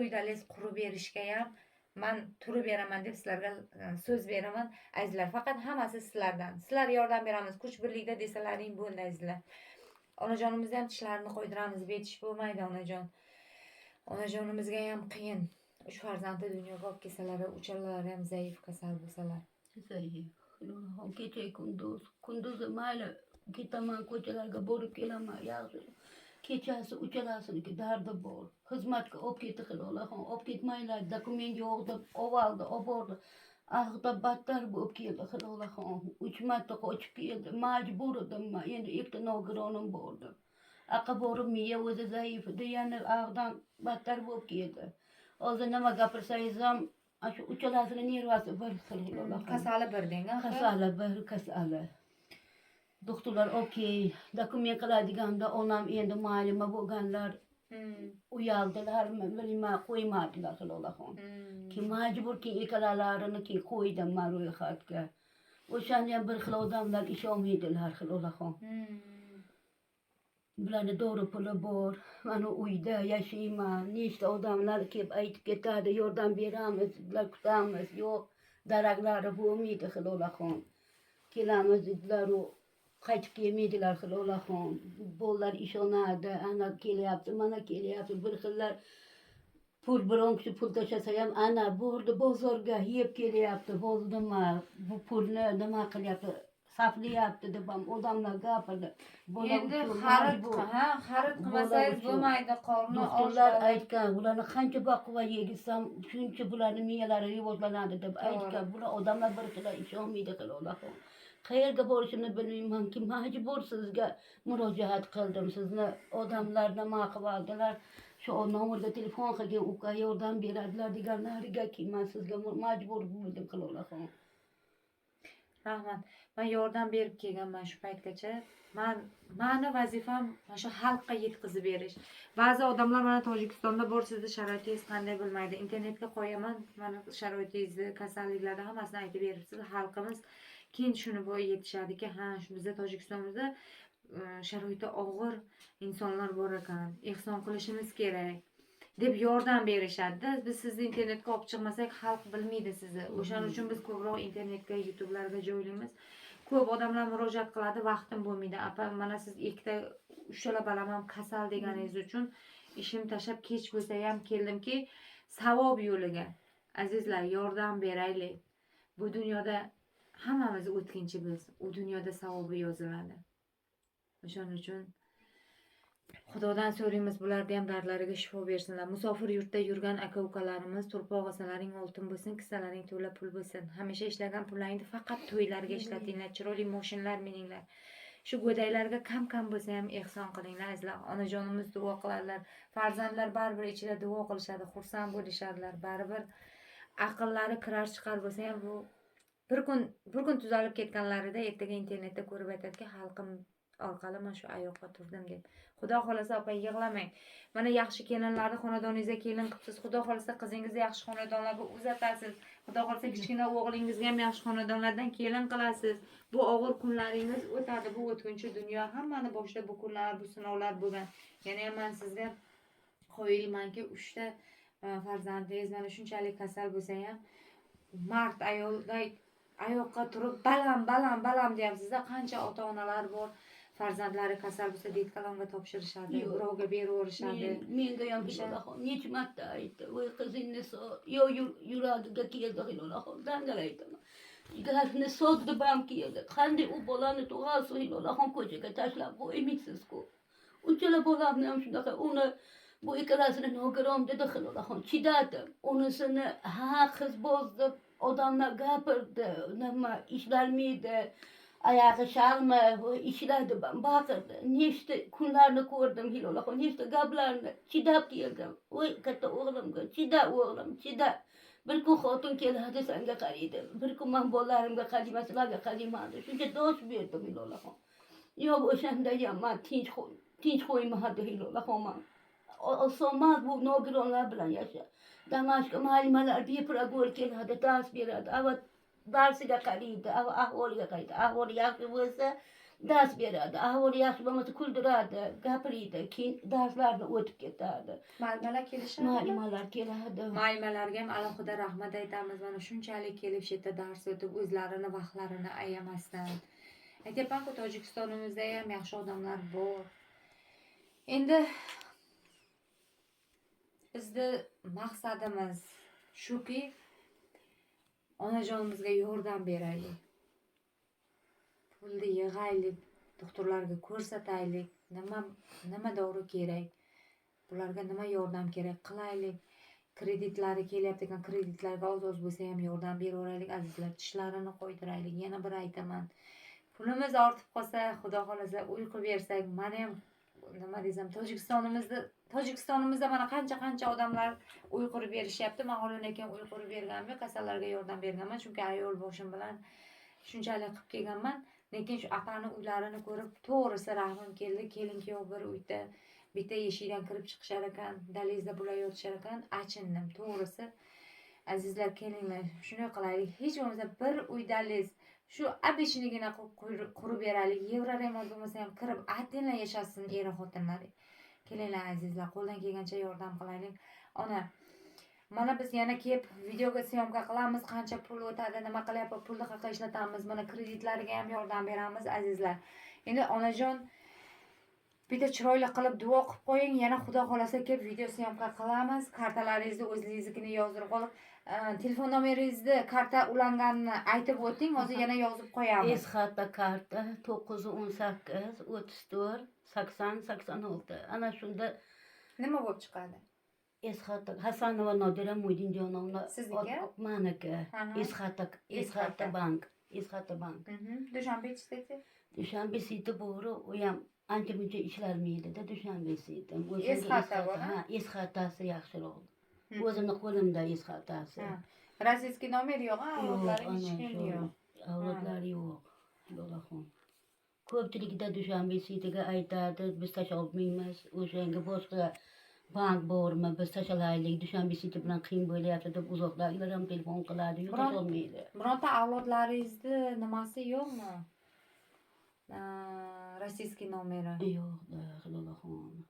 Uy daliz qurib berishga ham man turib beraman deb sizlarga so'z beraman, azizlar. Faqat hammasi sizlardan. Sizlar yordam beramiz, kuch birlikda desalaring bo'ldi, azizlar. Onajonimizni ham tishlarini qo'ydiramiz, betish bo'lmaydi, onajon. Onajonimizga ham qiyin. Uch farzandni dunyoga olib kelsalar, uchalalari ham zaif, kasal bo'lsalar. Zaif. Hilolaxon, kecha kunduz, kunduzi mayli, ketaman, ko'chalarga borib kelaman, yaxshi. Kechasi uchalasiniki dardi bor. Xizmatga olib ketdi, Hilolaxon, olib ketmanglar, dokument yo'q deb oldi, olib bordi. Ahda battar bo'lib keldi, Hilolaxon. 3 marta qochib keldi. Majbur edim man. Endi ikkita nogironim bordi. Aqa borib miya o'zi zaif edi, yana ag'dan battar bo'lib keldi. Hozir nima gapirsangiz ham, shu uchalasini nervasi bir xil, Hilolaxon. Kasali bir deng, axir. Kasali bir kasali. Doktorlar okey, dokument qiladiganda onam endi muallima bo'lganlar, uyaldilarmi, bilmayman, qo'ymadilar, Hilolaxon. Keyin majbur, keyin ikkalalarini keyin qo'ydim man ro'yxatga. O'shanda ham bir xil odamlar ishonmaydilar, Hilolaxon. Bularni dori puli bor, mana uyda yashayman, nechta odamlar kelib aytib ketadi, yordam beramiz, bular kutamiz, yo'q, daraklari bo'lmaydi, Hilolaxon. Kelamiz dedilar, u qaytib kelmaydilar, Hilolaxon. Bolalar ishonadi, ana kelyapti, mana kelyapti, bir xillar pul, biron kishi pul tashlasa ham, ana bordi bozorga, yeb kelyapti, bo'ldimi, bu pulni nima qilyapti, sarflayapti deb ham odamlar gapirdi. Bola Endi uchun xarid majbur. Ha, xarid Bola qilmasangiz uchun. bo'lmaydi, qorni Doktorlar och. aytgan, bularni qancha baquvvat yegizsam, shuncha bularni miyalari rivojlanadi deb aytgan. Bular odamlar bir xil ishonmaydi, Hilolaxon. Qayerga borishimni bilmaymanki, majbur sizga murojaat qildim. Sizni odamlar nima qilib oldilar, shu nomerga telefon qilgin, uka yordam beradilar deganlariga keyin man sizga majbur bo'ldim, Hilolaxon. Rahmat. Man yordam berib kelganman shu paytgacha. Mani vazifam mana shu xalqqa yetkazib berish. Ba'zi odamlar mana Tojikistonda bor, sizni sharoitingiz qanday bilmaydi. Internetga qo'yaman, mana sharoitingizni, kasalliklarni hammasini aytib beribsiz. Xalqimiz keyin tushunib yetishadiki, ha, shu bizda Tojikistonda sharoiti og'ir insonlar bor ekan, ehson qilishimiz kerak deb yordam berishadi. Biz sizni internetga olib chiqmasak, xalq bilmaydi sizni. O'shaning uchun biz ko'proq internetga, YouTube'larga joylaymiz. Ko'p odamlar murojaat qiladi, vaqtim bo'lmaydi. Apa, mana siz ikkita, uchala balam ham kasal deganingiz uchun ishim tashlab kech bo'lsa ham keldimki, savob yo'liga. Azizlar, yordam beraylik. Bu dunyoda hammamiz o'tkinchi biz. U dunyoda savobi yoziladi. O'shaning uchun Xudodan so'raymiz, bularni ham dardlariga shifo bersinlar. Musofir yurtda yurgan aka-ukalarimiz, turpoq olsalaring oltin bo'lsin, kissalaring to'la pul bo'lsin. Hamisha ishlagan pullaringni faqat to'ylarga ishlatinglar, chiroyli moshinlar mininglar. Shu go'daylarga kam-kam bo'lsa ham ehson qilinglar, azizlar. Onajonimiz duo qiladilar. Farzandlar baribir ichida duo qilishadi, xursand bo'lishadilar. Baribir aqllari kirar chiqar bo'lsa ham, bu bir kun, bir kun tuzalib ketganlarida ertaga internetda ko'rib aytadiki, xalqim orqali man shu oyoqqa turdim deb. Xudo xohlasa, opa, yig'lamang. Mana yaxshi kelinlarni xonadoningizga kelin qilibsiz. Xudo xohlasa, qizingizni yaxshi xonadonlarga uzatasiz. Xudo xohlasa, kichkina o'g'lingizga ham yaxshi xonadonlardan kelin qilasiz. Bu og'ir kunlaringiz o'tadi. Bu o'tkinchi dunyo, hammani boshida bu kunlar, bu sinovlar bo'lgan. Yana ham man sizga qoyilmanki, uchta farzandingiz mana shunchalik kasal bo'lsa ham, mard ayolday oyoqqa turib, balam, balam, balam deyapsizda. Qancha ota onalar bor, farzandlari kasal bo'lsa, детка lomga topshirishadi, Yo'q. birovga berib yuborishadi. Menga ham, Hilolaxon, necha marta aytdi, voy, qizingni yo yuragiga keldi, Hilolaxon, dangal aytaman, gapni sot deb ham keldi. Qanday u bolani tug'asiz, Hilolaxon, ko'chaga tashlab qo'ymaysizku. Uchala bolamni ham shunaqa, uni bu ikkalasini nogiron dedi, Hilolaxon, chidadim. Unisini ha, qiz bozdi, odamlar gapirdi, nima ishlolmaydi, oyog'i shalmi, ishladi, baqirdi. Nechta kunlarni ko'rdim, Hilolaxon, nechta gaplarni chidab keldim. Voy, katta o'g'limga, chida, o'g'lim, chida, bir kun xotin keladi, sanga qaraydi, bir kun man bolalarimga qarayman, sizlarga qarayman deb shuncha dosh berdim, Hilolaxon. Yo'q, o'shanda ham man tinch qo'ymadi, Hilolaxon. Man oson emas bu nogironlar bilan yasha. Damashqa muallimalar beprogol keladi, dars beradi, avval darsiga qaraydi, avval ahvoliga qaraydi. Ahvoli yaxshi bo'lsa, Dars beradi. Ahvoli yaxshi bo'lmasa kuldiradi, gapiradi, keyin darslarni o'tib ketadi. Muallimalar kelishadimi? Muallimalar keladi. Muallimalarga ham alohida rahmat aytamiz. Mana shunchalik kelib shu yerda dars o'tib, o'zlarini vaqtlarini ayamasdan. Aytyapman-ku, Tojikistonimizda ham yaxshi odamlar bor. Endi bizni maqsadimiz shuki, onajonimizga yordam beraylik. Pulni yig'aylik, doktorlarga ko'rsataylik, nima dori kerak, bularga nima yordam kerak qilaylik. Kreditlari kelyapti ekan, kreditlarga oz-oz bo'lsa ham yordam beraveraylik azizlar, tishlarini qo'ydiraylik. Yana bir aytaman, pulimiz ortib qolsa, Xudo xohlasa uy qilib bersak, mana ham nima desam, Tojikistonimizda mana qancha-qancha odamlar uy qurib berishyapti. Men hali lekin uy qurib berganman, kasallarga yordam berganman, chunki ayol boshim bilan shunchalik qilib kelganman. Lekin shu apani uylarini ko'rib, to'g'risi rahmim keldi. Kelin kuyov bir uyda bitta eshikdan kirib chiqishar ekan, dalizda bular yotishar ekan, achindim to'g'risi. Azizlar, kelinglar, shunday qilaylik, hech bo'lmasa bir uy daliz shu abishinigina qurib beraylik. Yevro remont bo'lmasa ham kirib attinglar yashasin er xotinlar. Kelinglar azizlar, qo'ldan kelgancha yordam qilaylik. Ona, mana biz yana kelib videoga syomka qilamiz, qancha pul o'tadi, nima qilyapti, pulni qayerga ishlatamiz, mana kreditlariga ham yordam beramiz azizlar. Endi onajon bitta chiroyli qilib duo qilib qo'ying, yana Xudo xolasa kelib video syomka qilamiz. Kartalaringizni o'zingiznikini yozdirib olib, telefon nomeringizni, karta ulanganini aytib o'ting, hozir yana yozib qo'yamiz. Esxata karta 918 34 80 86. Ana shunda nima bo'lib chiqadi? Esxata Hasanova Nodira Muydinjonovna. Sizniki? Maniki. Esxata, Esxata bank. Esxata bank. Dushanbe City. Dushanbe City bor, u ham ancha muncha ishlarmaydi-da Dushanbe City. Esxata bor, ha? Esxatasi yaxshiroq. O'zimni qo'limda esxatasi. Rossiyskiy nomer yo'q, ha? Avlodlari hech kim yo'q. Avlodlari yo'q. Lolaxon. Ko'pchilikda Dushanbe Cityga aytadi, biz tasholmaymiz, o'shanga boshqa bank bormi, biz tashalaylik, Dushanbe City bilan qiyin bo'lyapti deb uzoqdagilar ham telefon qiladi, yo'q, tasholmaydi. Bironta avlodlaringizni nimasi yo'qmi? Rossiyskiy nomeri. Yo'q-da, Lolaxon.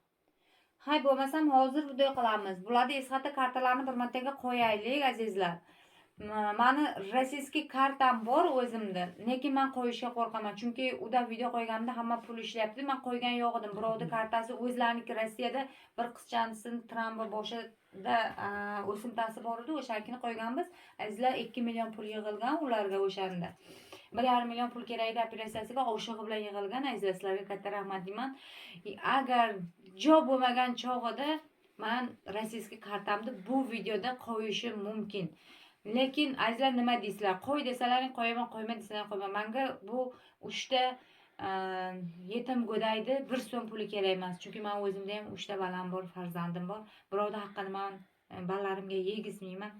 Hay bo'lmasam hozir bunday qilamiz. Bularni esxata kartalarni bir martaga qo'yaylik azizlar. Mani rossiyskiy kartam bor o'zimda, lekin men qo'yishga qo'rqaman, chunki uda video qo'yganimda hamma pul ishlayapti. Men qo'ygan yo'q edim. Birovni kartasi o'zlariniki Rossiyada bir qizchanisini tramva boshida o'simtasi bor edi, o'shanikini qo'yganmiz. Azizlar, 2 million pul yig'ilgan ularga o'shanda. 1,5 million pul kerak edi operatsiyasiga, oshig'i bilan yig'ilgan. Azizlar, sizlarga katta rahmat deyman. Agar jo bo'lmagan chog'ida men rossiyskiy kartamni bu videoda qo'yishim mumkin. Lekin azizlar, nima deysizlar? Qo'y desalaring qo'yaman, qo'yma desalaring qo'yman. Menga bu 3ta yetim go'dayni 1 so'm puli kerak emas. Chunki men o'zimda ham 3ta balam bor, farzandim bor. Birovni haqqini men bolalarimga yegizmayman.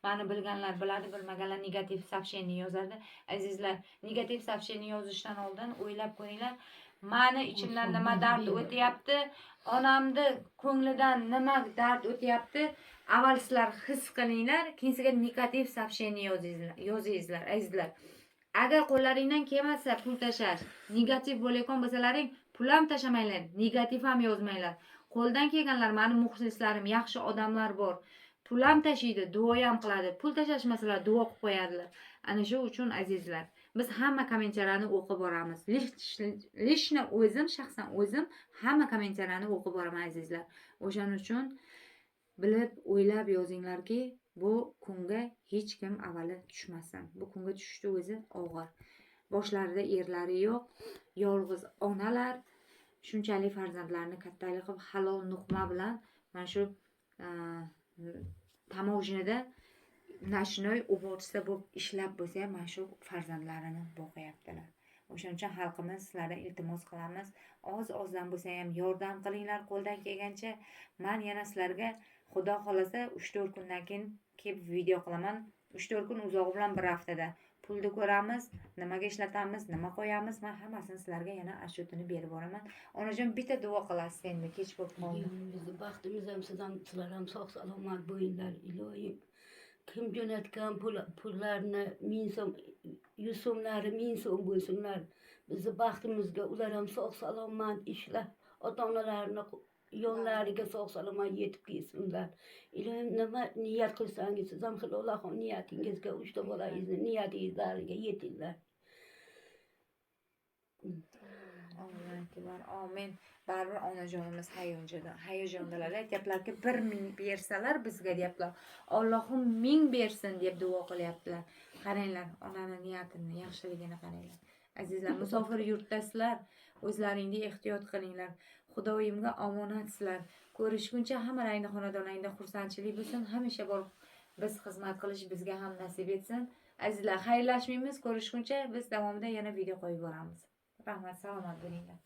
Meni bilganlar biladi, bilmaganlar negativ сообщение yozadi. Azizlar, negativ сообщение yozishdan oldin o'ylab ko'ringlar. Meni ichimdan nima dard o'tyapti, onamni ko'nglidan nima dard o'tyapti, avval sizlar his qilinglar, keyin sizga negativ сообщение yozingizlar, azizlar. Agar qo'llaringdan kelmasa pul tashlash, negativ bo'layotgan bo'lsalaring, pul ham tashlamanglar, negativ ham yozmanglar. Qo'ldan kelganlar, meni muxlislarim, yaxshi odamlar bor. Pul ham tashiydi, duo ham qiladi. Pul tashlashmasalar duo qilib qo'yadilar. Ana shu uchun azizlar, biz hamma kommentariyalarni o'qib boramiz. Lishni o'zim, shaxsan o'zim hamma kommentariyalarni o'qib boraman azizlar. O'shaning uchun bilib, o'ylab yozinglarki, bu kunga hech kim avvali tushmasin. Bu kunga tushishni o'zi og'ir. Boshlarida erlari yo'q, yolg'iz onalar shunchalik farzandlarini kattalik qilib halol nuqma bilan mana shu таможня da ночной уборщица bo'lib ishlab bo'lsa ham mana shu farzandlarini boqyaptilar. O'shaning uchun xalqimiz, sizlardan iltimos qilamiz, oz-ozdan bo'lsa ham yordam qilinglar qo'ldan kelgancha. Men yana sizlarga Xudo xolasa 3-4 kundan keyin kelib video qilaman. 3-4 kun uzog'i bilan bir haftada. Pulni ko'ramiz, nimaga ishlatamiz, nima qo'yamiz, men hammasini sizlarga yana отчетini berib boraman. Onajon, bitta duo qilasiz endi, kech bo'lib qoldi. Bizni baxtimiz ham sizdan, sizlar ham sog' salomat bo'linglar, iloyim. Kim jo'natgan pullarni 1000 so'm, 100 so'mlari 1000 so'm bo'lsinlar. Bizni baxtimizga ular ham sog' salomat ishlab, ota onalarini yonlariga sog' salomat yetib kelsinlar. Iloyim, nima niyat qilsangiz, siz ham, Hilolaxon, niyatingizga, uchta bolangizni niyatingizlariga yetinglar. Allohu akbar, omin. Baribir onajonimiz hayajondalar. Aytyaptilarki, 1000 bersalar bizga, deyaptilar, Allohim 1000 bersin, deb duo qilyaptilar. Qaranglar, onani niyatini yaxshiligini qaranglar. Azizlar, musofir yurtdasizlar, o'zlaringni ehtiyot qilinglar. Xudoyimga omonatsizlar. Ko'rishguncha hammalaringni xonadonlaringda xursandchilik bo'lsin. Hamisha borib biz xizmat qilish bizga ham nasib etsin. Azizlar, xayrlashmaymiz. Ko'rishguncha, biz davomida yana video qo'yib boramiz. Rahmat, salomat bo'linglar.